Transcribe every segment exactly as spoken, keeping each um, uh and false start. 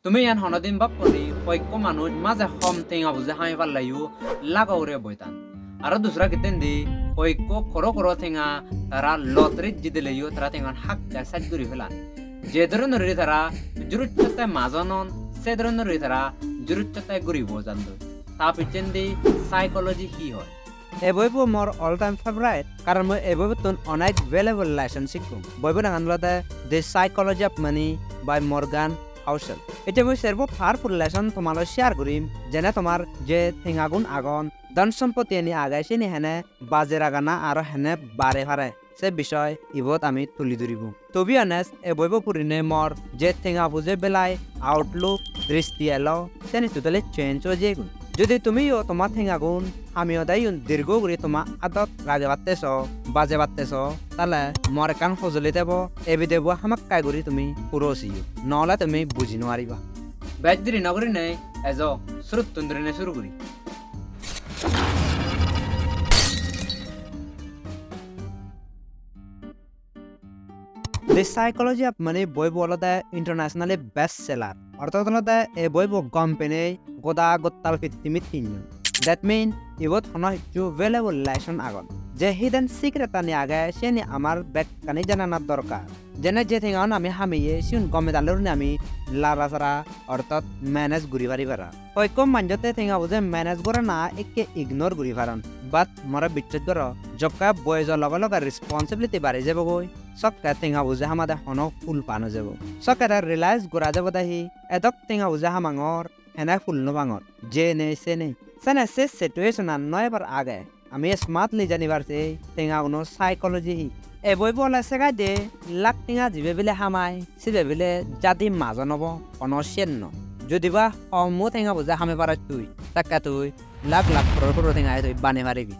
Tumi iyan honodin bappo ni, hoikko manuj maje hom tenga buje hamei parleyo lago ugure boi tan. Aro dusra kittendi hoikko koro koro tenga tara lottery jideleyo tara tengan hakke saj guri pelan. Je doronor tara jurucchotte majon on, se doronor tara jurucchotte guribo jandoi. Ta picchendi psychology hi hoi? Ei boibo mor all time favorite, karon mui ei boibottun onek valuable lesson sikkong. Boibo nangan olode The Psychology of Money by Morgan Housel. Ecche mui serbo powerful lesson tomaloi share gurim, jene tomar je tengagun agon, dhon sompottiyani age, siyeni hene baje ragana aro hene bare pare, se bishoy ibot ami tuli dhuribong. To be honest, ei boibo purinei mor je tenga puje belai outlook, dristi elo, seni totally change oi jeyegoi. Jodi tumiyo toma tengagun hamei odeyon dirgo guri toma adot ragebatte so, bajebatte so, tale mor ekkan hojoli thebo, ei video bo hamakkai guri tumi puro seyo, nole tumi buji nw pariba. Bej deri nw gurinei ejo suruttun dhurinei suru guri. The Psychology of Money boibo olode internationally best seller. Orthat olode ei boibo gom penei goda gottal pittimit hinyon. That mean ibot hono hissu valuable lesson agon. Je hidden secret ani age, siyeni amar bekkani janana dorkar. Jene je tengaun ami hameye, siyun gome dale gurinei ami lara sara, orthat manage guri pari para. Hoikko manjotte tenga puje manage gorana ekke ignore guri paron. But more bicches goro, jokke boyojo loge loge responsibility bari jebogoi, sokke tenga puje hamade hono hul pa no jebo. Sokke te realize gora jebode hi, edok tenga puje hamangor, hene hul no pangor, je nei se nei. Sene se situation-an no ebar age, ami smartly janibar sei tengaguno psychology hi. Ei boibo ole segaide lak tenga jibe bile hamai, sibe bile jadi majon obo, hono siyen no. Jodiba homo tenga puje hamei paros tui, takke tui lak lak koror koror tenga tui banei paribi.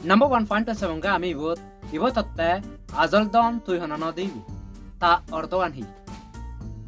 Number one point-ot sebonge ami ibot, ibot hotte ajol dhon tui hono no dibi. Ta orthogan hi?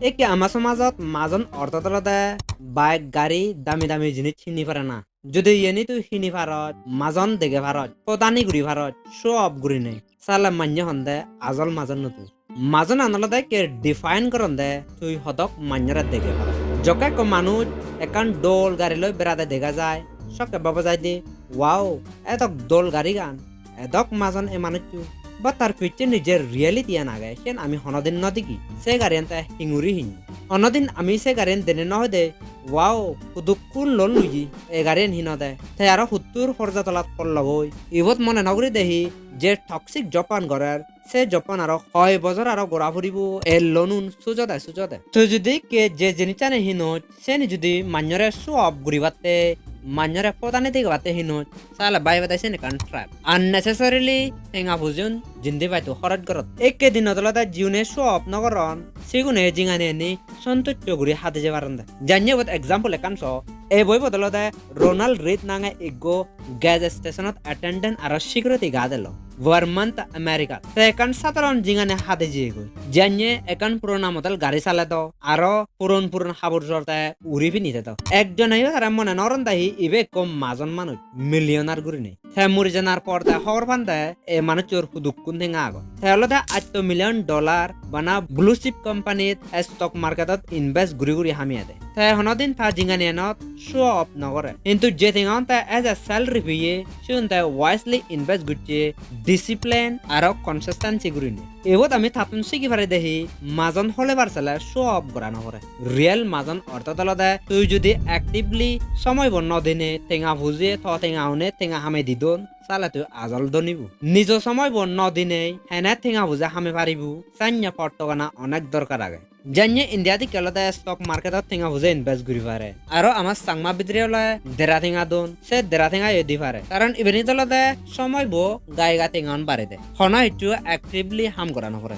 Ekke ama somajot majon orthat olode bike, gari, dami dami jinis hini parana. Jodi iyeni tui hini parot, majon dege parot, podani guri parot, show off gurinei, sale manye honde ajol majon no tui. Majonan olode ekke define goronde tui hodok manyore dege parot. Jokke ekko manuj ekkan dol gari loi berade dega jai, sokke baba jaide, "Wow, edok dol garigan, edok majon ei manuccho." But tar picchendi je reality-an age, siyen ami honodin no degi. Se gariyan te hinguri hini? Honodin ami se gariyan dene no hoide, "Wow, hudukkun lon luye, ei gariyan hinode? Te aro huttur horja tolat pollogoi?" Ibot mone no guri de hi je toxic job-an gorer, se job-an aro hoi bojor aro gora puribo, ei loan-un sujode sujode. Tui jodi ekke je jinissani hinoj, seni jodi manyore show off guribatte, manyore podani degebatte hinoj, sale bhai bade sen ekkan trap. Unnecessarily tenga pujon jindi paito horoj gorot. Ekke dinot olode jiyune show off no goron, sigune jingani ani sontuccho guri hadi jei paronde. Janye ebot example ekkan so, ei boibot olode Ronald Reed nange ekko gas station-ot attendant aro security guard elo, Vermont, America. Te ekkan sadharon jingani hadi jeyegoi. Janye ekkan purona model gari saledo, aro puron puron habor jor te uri pini thedo. Ekjoneyo tara mone nw goronde hi ibe ekko majon manuj, millionaire gurinei. Te muri janar por te hobor pande ei manucchor hudukkun tenga agon. Te olode atto million dollar bana blue chip company-t stock market-ot invest guri guri hamiyede. Te honodin ta jingani enot show off no gore. Hintu je tengaun te as a salary peye, sigun te wisely invest gocche, discipline aro consistency gurinei. Ebot ami tattun sigi pari de hi, majon holebar sele show off gora no pore. Real majon orthat olode tui jodi actively somoibo no dinei tenga puje, to tenga une tenga hamei didon, sale tui ajol dhonibo. Nijo somoibo no dinei hene tenga puje hamei paribo, sanye pottogana onek dorkar age. Janye India dikke olode stock market-ot tenga puje invest guri pare. Aro ama Changma bidire ole dera tenga don, se dera tenga yo di pare. Karon ibenit olode somoibo gai gai tengaun barede. Hono hissu actively ham gora no pore.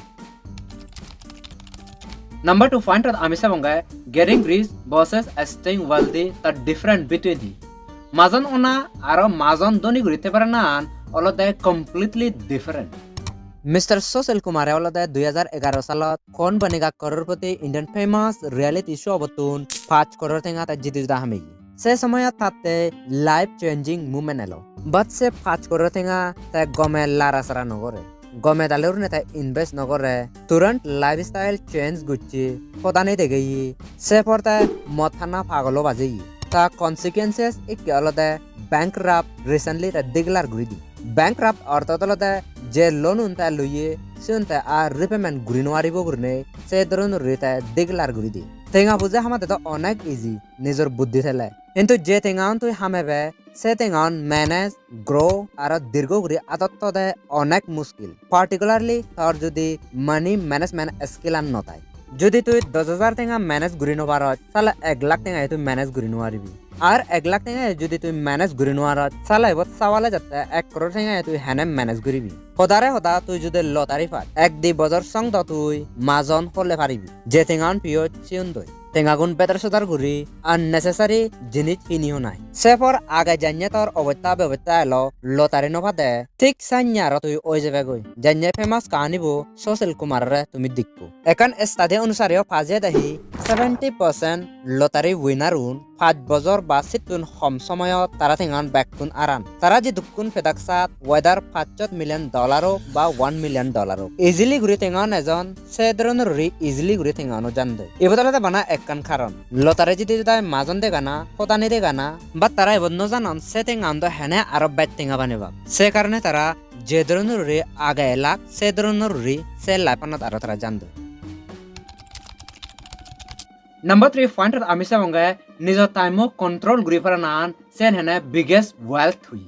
Number two point-ot ami sebonge getting rich versus staying wealthy, the difference between hi. Majon ona aro majon dhoni guri thebaranaan olode completely different. Mister Sushil Kumare olode dui hajar egaro salot Kaun Banega Crorepati Indian famous reality show bottun pach koror tenga te jidi juda hameye. Se somoyot tatte life changing moment elo. But se pach koror tenga te gome lara sara no gore. gome dale gurinei te invest no gore, turant lifestyle change gocche, podani degeye, se por te mot hana pagolo bajeye. Ta consequences ikke olode bankrupt, recently te declare guri di. Bankrupt ortho olode je loan un te loye, siun te ar repayment guri no paribo gurinei se dhoronor guri te declare guri di. Tenga puje hamade do onek easy, nijor buddhi thele. Hintu je tengaun tui hamebe, se tengaun manage, grow aro dirgho guri adot thode onek muskil. Particularly tor judi money management skill an no thai. Judi tui dos hajar tenga manage guri no paros, sale ek lakh tenga tui manage guri no paribi. Ar ek lakh tenga judi tui manage guri no paros, sale ebot sawale jatte ek crore tenga tui hene manage guribi. Hodare hoda, tui judi lottery pas, ek di bojor song do tui majon hole paribi. Je tengaun piyoj siun doi. Tengagun bedar sodar guri unnecessary jinis hini honai. Se por age janye tor obosta bebosta elo, lottery no pade, thik sanye aro tui oi jebegoi. Janye famous kahanibo Sushil Kumarore tumi dikko. Ekkan study onusare o pa jiyede hi seventy percent lottery winner un pach bojor ba sittun hom somoyot tara tengaun bekkun aran. Tara jidukkun pedak sat, whether pachsot million dollar ok ba one million dollar ok, easily guri tengaun ejon, se dhoronor guri easily guri tengaun o jande. Ibot olode bana ekkan karon. Lottery jidi judai majon degana, hodani degana, but tara ibot no janon se tengaun do hene aro bej tenga banebak. Se karone tara je dhoronor guri age elak, se dhoronor guri se life anot aro tara jande. Number three point ot ami sebonge nijo time o control guri paranan, sen hene biggest wealth hoye.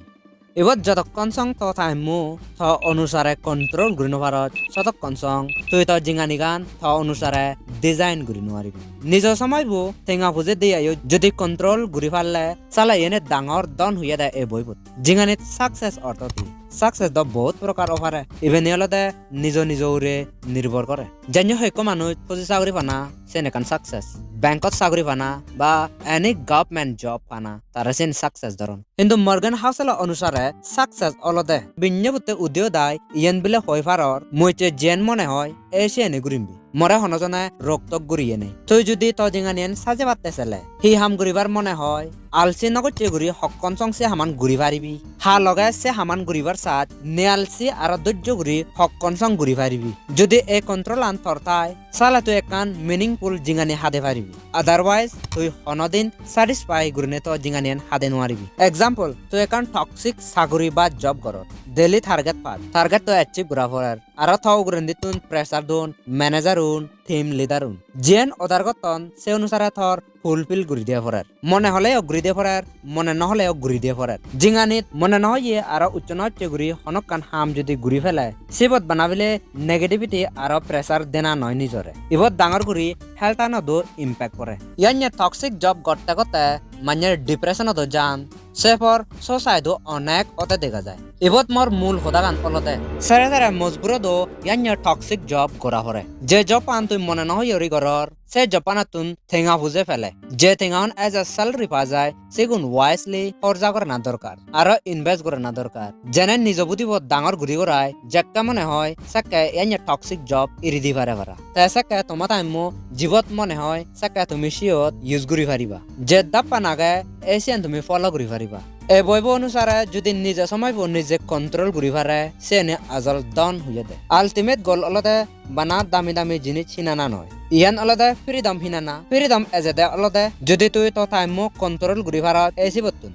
Ibot jotokkon song to time o to onusare control guri no parot, sotokkon song tui to jinganigan to onusare design guri no paribi. Nijo somoy bo tenga puje diye yo jodi control guri parle, sale iyene dangor don hoyede ei boibot. Jinganit success ortho hi? Success do bahut prokar o pare. Ibeni olode nijo nijo hure nirbhor gore. Janye hoi ekko manuj phoji saguri pana, sen ekkan success. Bankot saguri pana ba any government job pana, tare sen success dhoron. Hintu Morgan Housel onusare success olode binye butte udiyo dai iyen bile hoi paror, mui je jiyen mone hoi ei siyeni gurim bi. More hono jone rok tok guriye nei. Tui judi to jinganiyen sajebatte sele, hi ham guribar mone hoi, alsi no gocche guri hokkon song se haman guri paribi. Ha loge se haman guribar saj, ne alsi aro dojjo guri hokkon song guri paribi. Judi ei control an tor thai, sale tui ekkan meaningful jingani hade paribi. Otherwise, tui honodin satisfy gurine to jinganiyen hade no paribi. Example, tui ekkan toxic saguri ba job goror. Daily target paj. Target to achieve gora porer. Aro to ugurendittun pressure don manager un, team leader un. Jiyen order gotton, se onusare tor fulfill guri diye porer. Mone holeyo guri diye porer, mone no holeyo guri diye porer. Jinganit mone no hoye aro ucche no ucche guri honokkan ham judi guri pele, sibot bana bile negativity aro pressure dena noi nijore. Ibot dangor guri health anodo impact pore. Yanye toxic job gotte gotte manye depression odo jan, se por suicide o onek ote dega jai. Ibot mor mul hodagan olode, sere sere mojburo do yanye toxic job gora pore. Je job an tui mone no hoye guri goror, se job anattun tenga puje pele. Je tengaun as a salary pa jai, sigun wisely horja gorana dorkar, aro invest gorana dorkar. Jene nijo budibot dangor guri gorai, jekke mone hoi, sekke yanye toxic job iri di pare para. Te sekke toma time o jibot mone hoi, sekke tumi siyot use guri pariba. Je dappan age, ei siyen tumi follow guri pariba. Ei boibo onusare judi nije somoibo nije control guri pare, siyeni ajol don hoyede. Ultimate goal olode bana dami dami jinis hinana noi. Iyan olode freedom hinana. Freedom ejede olode judi tui to time o control guri paros ei sibottun.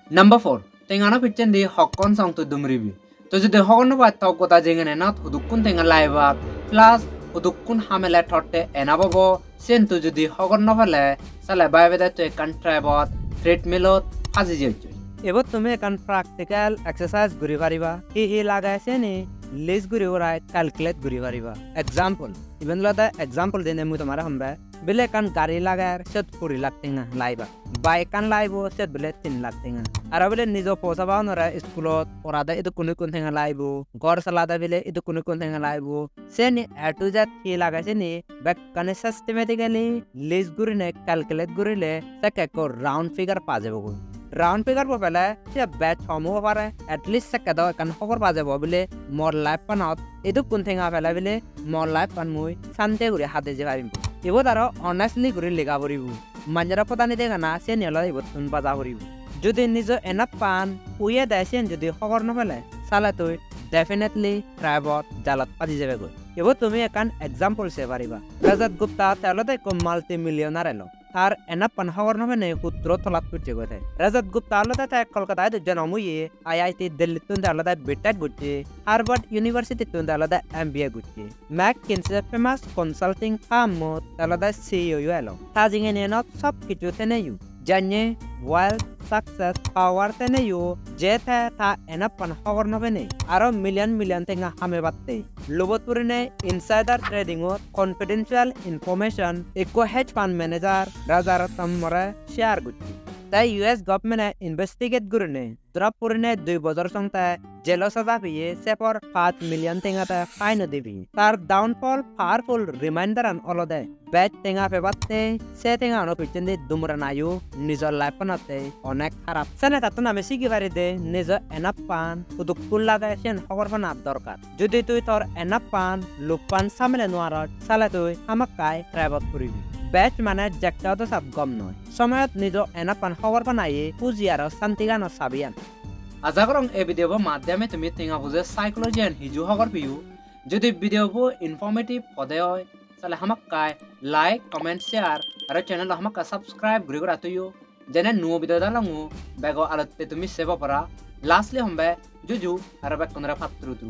Number four, tengano picchendi hokkon song tui dumribi. Tui judi hobor no paj to goda jinganenot hudukkun tenga laibak, plus hudukkun hamele totte enough obo, siyen tui judi hobor no pele, sale bhaibede tui ekkan trap ot, treadmill ot phaji jeyoi. Ibot tumi ekkan practical exercise guri pariba. Hi hi lage siyeni list guri gurai calculate guri pariba. Example, iben olode example dinei mui tomare hombe. Bile ekkan gari lager, siyot kuri lakh tenga laibak. Bike ekkan laibo, siyot bile tin lakh tenga. Aro bile nijo posaba onore iskulot porade idukkun idukkun tenga laibo, ghor salade bile idukkun idukkun tenga laibo. Siyeni A to Z hi lage siyeni bekkani systematically list gurine calculate gurile sekke ekko round figure pa jebogoi. Round figure bo pele siye bej hom obo pare, at least sekke do ekkan hobor pa jebo bile mor life anot idukkun tenga pele bile mor life an mui sante guri hade jei parim. Ibot aro honestly guri lega puribo. Manjore podani degana siyeni olode ibottun baja puribo. Judi nijo enough pan uye de siyen judi hobor no pele, sale tui definitely trap-ot, jalot phaji jebegoi. Ibot tumi ekkan example sei pariba. Rajat Gupta te olode ekko multi millionaire elo. Tar enough pan hobor no penei huttoro tolat pocchegoi te. Rajat Gupta olode te Kolkata idu jonom oye, I I T Delhi-ttun te olode B Tech gocche, Harvard University-ttun te olode M B A gocche. McKinsey famous consulting firm-ot te olode C E O yo elo. Ta jinghaniyanot sob kichu teneyo. Janye, wealth, success, power teneyo, je te ta enough pan hobor no penei. Aro million million tenga hamebatte. Lubot purinei insider trading-ot confidential information ekko hedge fund manager Rajaratnam-ore share gocche. Te U S government-e investigate gurinei drop purinei dui bojor song te jelo saja peye, se por pach million tenga te fine-o dibe. Tar downfall powerful reminder-an olode bej tenga pebatte, se tenga-uno picchendi dumoranayo nijor life-anotte onek harap. Sene tattun ami sigi pari de nijo enough pan hudukkun lage siyen hobor pana dorkar. Judi tui tor enough pan, luk pan samele nw paroj, sale tui hamakkai trap-ot puribi. Bej mane jekte odo sat gom noi. Somoyot nijo enough pan hobor panaye puji aro santigano sabiyan. Aja gorong ei video bo maddhyame tumi tenga poje psychology-an hiju hobor peyo. Judi video bo informative pode oi, sale hamakkai like, comment, share aro channel-o hamakkai subscribe guri gora toyo. Jene nuo video dalongo bego alotte tumi sebo para. Lastly hombe juju aro bekkunore patturuturu.